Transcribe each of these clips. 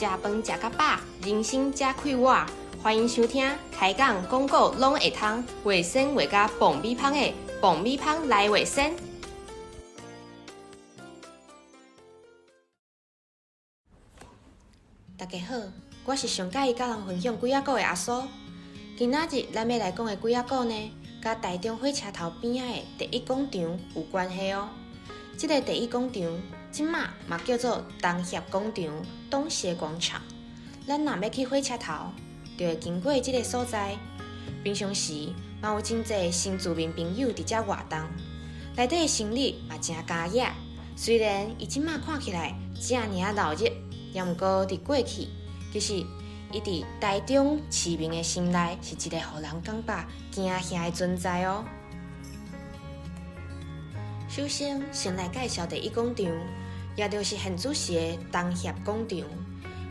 食飯食甲飽，人生才快活。歡迎收聽開講廣告攏會通，衛生畫甲爆米香的爆米香來衛生。大家好，我是上佮意佮人分享鬼仔故的阿蘇。今仔日咱欲來講的鬼仔故呢，佮台中火車頭邊仔的第一廣場有關係哦。這个第一廣場，這馬嘛叫做東協廣場、東協廣場。咱若欲去火車頭，就會經過這个所在。平常時嘛有真濟新住民朋友佇遮活動，內底的生意嘛誠佳野。雖然伊這馬看起來遮爾仔鬧熱，也毋過佇過去，其實伊佇台中市民的心內是一个予人感覺驚嚇的存在哦。首先，先來介紹第一廣場，也就是現主時的東協廣場。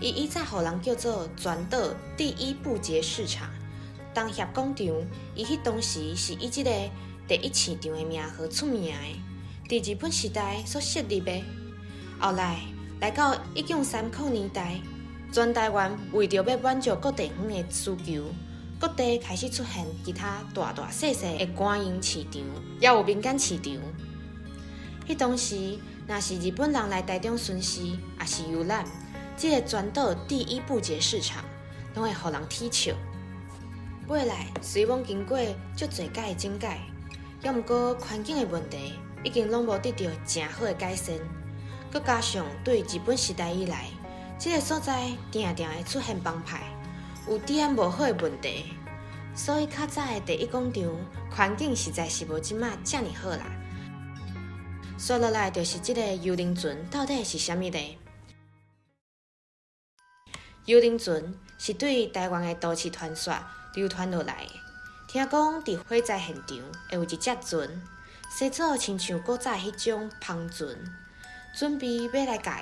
伊以早予人叫做全島第一布節市場。東協廣場，伊彼當時是以這个第一市場的名號出名的，佇日本時代所設立的。後來來到1930年代，全台灣為著欲滿足各地方的需求，各地開始出現其他大大細細的官營市場，也有民間市場。彼當時，若是日本人來台中巡視，抑是遊覽，這个全島第一布節市場，攏會予人恥笑。尾來雖罔經過足濟擺的整改，猶毋過環境的問題已經攏無得著誠好的改善。閣加上對日本時代以來，這个所在定定會出現幫派，有治安無好的問題，所以較早的第一廣場環境實在是無這馬遮爾好啦。紲落來就是這个幽靈船到底是啥物呢？幽靈船是對台灣的都市傳說流傳落來的。聽講佇火災現場會有一隻船，生做親像古早彼種帆船，準備欲來共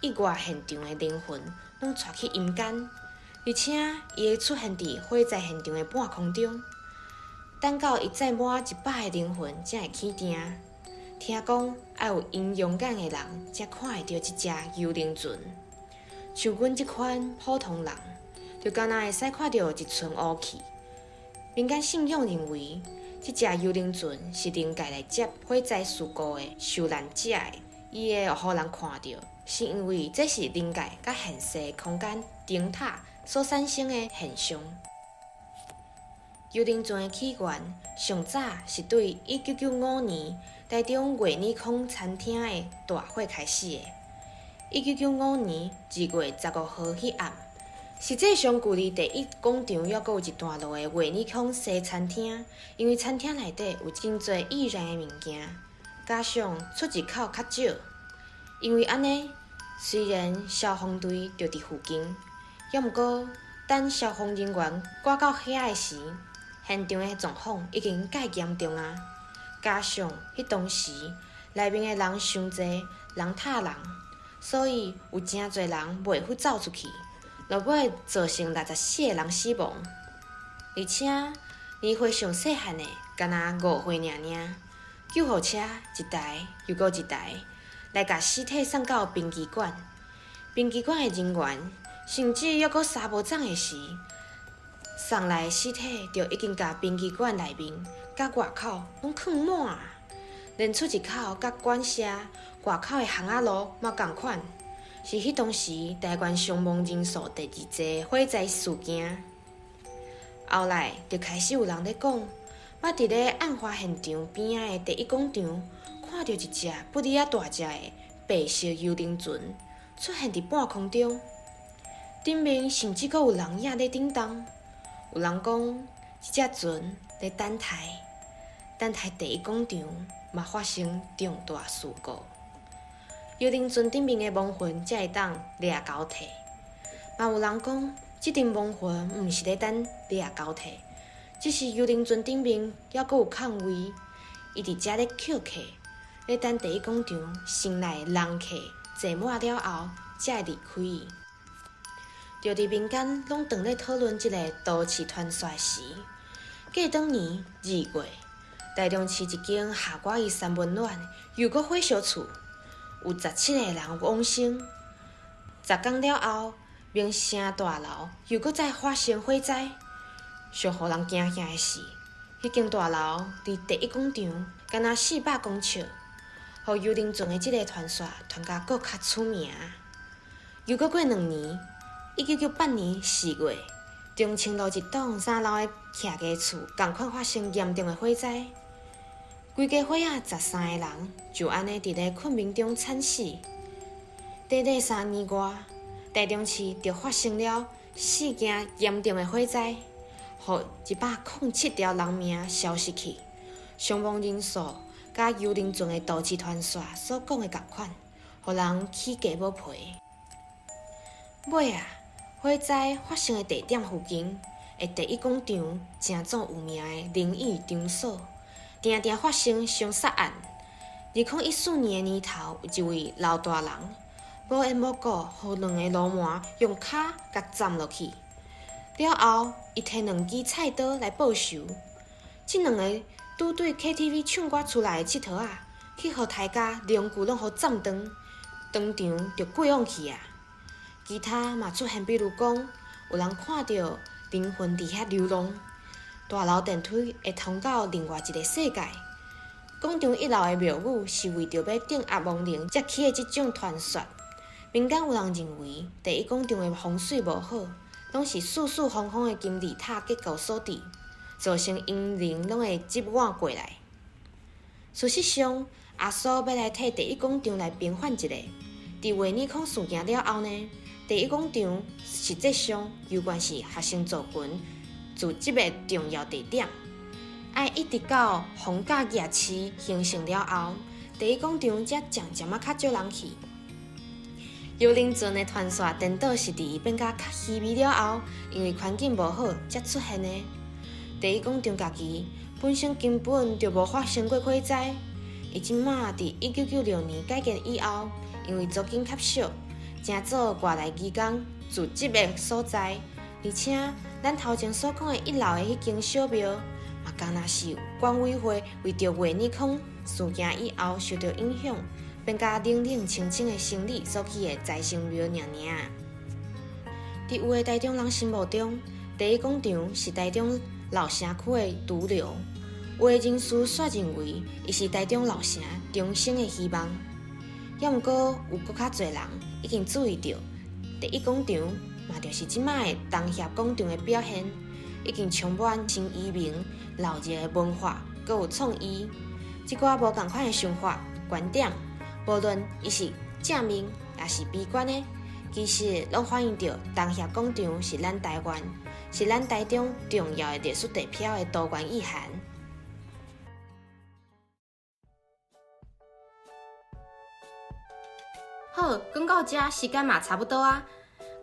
意外現場的靈魂攏帶去陰間，而且伊會出現佇火災現場的半空中，等到伊載滿100个靈魂才會起定。聽講愛有陰陽眼的人才看會著這隻幽靈船，像阮這款普通人，就敢若會使看著一船烏氣。民間信仰認為，這隻幽靈船是靈界來接火災事故的受難者的，伊會予人看著，是因為這是靈界佮現世空間燈塔所產生的現象。幽靈船的起源上早是對1995年台中月尼空餐廳的大火開始的。1995年2月15號彼暗，實際上距離第一廣場猶閣有一段路的月尼空西餐廳，因為餐廳內底有真濟易燃的物件，加上出入口較少，因為按呢，雖然消防隊就佇附近，猶毋過等消防人員趕到遐的時，現場的狀況已經蓋嚴重啊！加上彼當時內面的人傷濟，人貼人，所以有誠濟人袂赴走出去，落尾造成64個人死亡。而且年歲上細漢的，敢若5歲爾爾。救護車一台又閣一台來共屍體送到殯儀館，殯儀館的人員甚至猶閣捎無走的時，送來的屍體就已經共殯儀館內面佮外口攏囥滿啊，連出入口佮館舍外口的巷仔路嘛仝款，是彼當時台灣傷亡人數第二濟火災事件。後來就開始有人咧講，捌佇咧案發現場邊仔的第一廣場看著一隻不離仔大隻的白色幽靈船出現佇半空中，頂面甚至閣有人影咧振動。有人講，這隻船咧等待，等待第一廣場嘛發生重大事故。幽靈船頂面的亡魂才會當掠交替。嘛有人講，這陣亡魂毋是咧等掠交替，只是幽靈船頂面猶閣有空位，伊佇遮咧抾客，咧等第一廣場城內人客坐滿了後，才會離開。就佇民間攏當咧討論這个都市傳說時，過當年2月，台中市一間夏威夷三溫暖又閣火燒厝，有17個人往生。10工了後，名城大樓又閣再發生火災。上予人驚嚇的是，彼間大樓離第一廣場敢若400公尺，予幽靈船的這个傳說傳甲閣較出名。又閣過2年，1998年4月，中清路一棟3樓的徛家厝，仝款發生嚴重的火災，規家伙仔13個人就按呢佇咧困眠中慘死。短短3年外，台中市就發生了四件嚴重的火災，予107條人命消失去，傷亡人數佮幽靈船的都市傳說所講的仝款，予人起雞母皮。尾仔，火災發生的地點附近的第一廣場，成做有名的靈異場所，定定發生兇殺案。2014年的年頭，有一位老大人無緣無故，予兩个流氓用跤共斬落去。了後，伊提兩支菜刀來報仇。這兩个拄對 KTV 唱歌出來的𨑨迌仔，去予刣甲龍骨攏予斬斷，當場就過往去啊！其他嘛出現，比如講，有人看著靈魂佇遐流浪，大樓電梯會通到另外一个世界。廣場一樓的廟宇是為著欲鎮壓亡靈才起的這種傳說。民間有人認為，第一廣場的風水無好，攏是四四方方的金字塔結構所致，造成陰靈攏會擠滿過來。事實上，阿蘇欲來替第一廣場來平反一下。佇衛爾康事件了後呢，第一廣場實際上猶原是學生族群聚集的重要地點。愛一直到逢甲夜市形成了後，第一廣場才漸漸仔較少人去。幽靈船的傳說顛倒是佇伊變甲較稀微了後，因為環境無好才出現的。第一廣場家己本身根本就無發生過火災，伊這馬佇1996年改建以後，因為租金較俗，成做外來移工聚集的所在。而且，咱頭前所講的一樓的彼間小廟，嘛敢若是管委會為著衛爾康事件以後受著影響，變甲冷冷清清的生理所起的財神廟爾爾。佇有的台中人心目中，第一廣場是台中老城區的毒瘤。有的人士煞認為，伊是台中老城重生的希望。猶毋過有閣較濟人已經注意著，第一廣場嘛就是這馬的東協廣場的表現，已經充滿新移民流入的文化，閣有創意。這寡無仝款的想法、觀點，無論伊是正面抑是悲觀的，其實攏反映著東協廣場是咱台灣，是咱台中重要的歷史地標的多元意涵。好，講到這時間嘛差不多啊。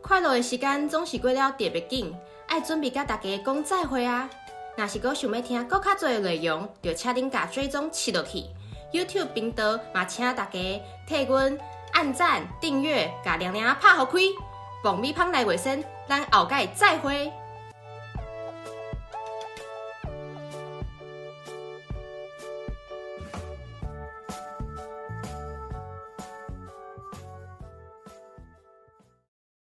快樂的時間總是過了特別緊，愛準備佮大家講再會啊。若是閣想欲聽閣較濟的內容，就請恁共追蹤試落去。YouTube 頻道嘛，請大家替阮按讚、訂閱，共鈴鈴仔拍予開。爆米芳來衛生，咱後擺再會。